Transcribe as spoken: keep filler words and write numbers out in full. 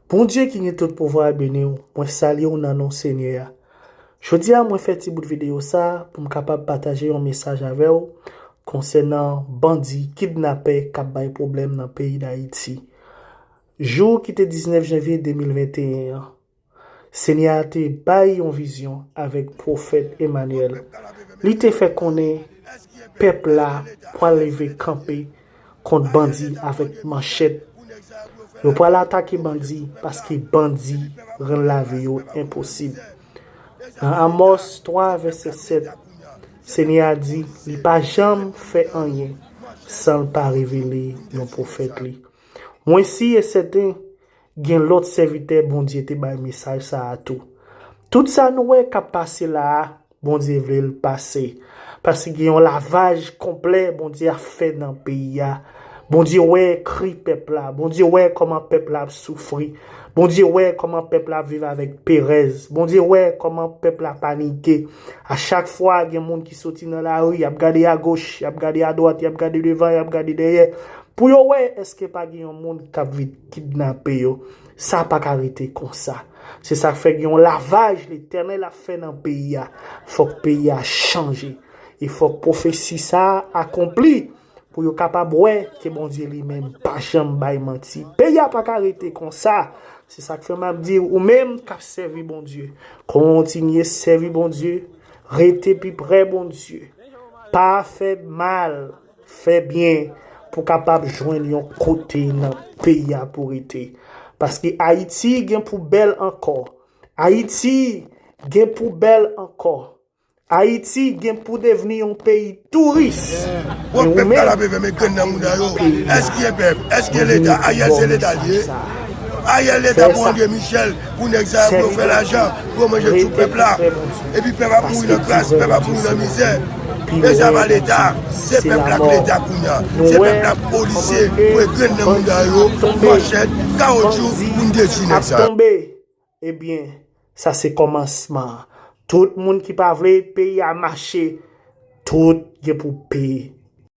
Bondye ki gen tout pouvwa a beni w. Mwen salye w nan non Senyè a. Jodi a, mwen fè ti bout videyo sa a pou m kapab pataje yon mesaj avè w konsènan bandi, kidnapè k ap bay pwoblèm nan peyi Dayiti. Jou ki te diznèf janvye de mil venteyen an, Senyè a te bay yon vizyon avèk pwofèt Emanyèl. Li te fè konnen pèp la pral leve kanpe kont bandi avèk manchèt. Yo pral atake bandi paske bandi rann lavi yo enposib. Nan Amòs twa vèsè sèt, Senyè a di li pa janm fè anyen san l pa revele yon pwofèt li. Mwen si e sèten, gen lòt sèvitè Bondye te bay mesaj sa a tou. Tout sa nou wè k ap pase la a, Bondye vle l pase. Paske gen yon lavaj konplè Bondye ap fè nan peyi a. Bondye wè kri pèp la. Bondye wè kòman pèp la ap soufri. Bondye wè kòman pèp la ap viv avèk perèz. Bondye wè kòman pèp la panike. A chak fwa gen moun ki soti nan lari, y ap gade agoch, y ap gade adwat, y ap gade devan, y ap gade dèyè. Pou yo wè èske pa gen yon moun k ap vin kidnape yo. Sa pa ka rete konsa. Se sa k fè gen yon lavaj Letènèl ap fè nan peyi a. Fòk peyi a chanje. E fòk pwofesi sa a akonpli pou yo kapab wè ke Bondye li menm pa janm bay manti. Peyi a pa ka rete konsa. Se sa k fè m ap di ou menm k ap sèvi Bondye, kontinye sèvi Bondye, rete pi prè Bondye. Pa fè mal, fè byen pou kapab jwenn yon kote nan peyi a pou rete. Paske Ayiti gen pou bèl ankò. Ayiti gen pou bèl ankò. Ayiti gen pou devni yon peyi touris. Bon, pèp la lape vè men grenn nan mouda yo. Èske pèp? Èske Leta? Ayèl se Leta l ye. Ayèl Leta pou André Michel, pou nèg sa yo, pou yo fè lajan, pou yo manje tchou pèp la. Epi pèp ap mouri nan kras, pèp ap mouri nan mizè. E sa pa Leta, se pèp la k Leta kounye a. Se pèp la k polisye, pou e grenn nan mouda yo, manchèt, kawotchou, pou n detwi nèg sa yo. Ebyen, sa se kòmansman an. Tout moun ki pa vle peyi a mache, tout gen pou peye.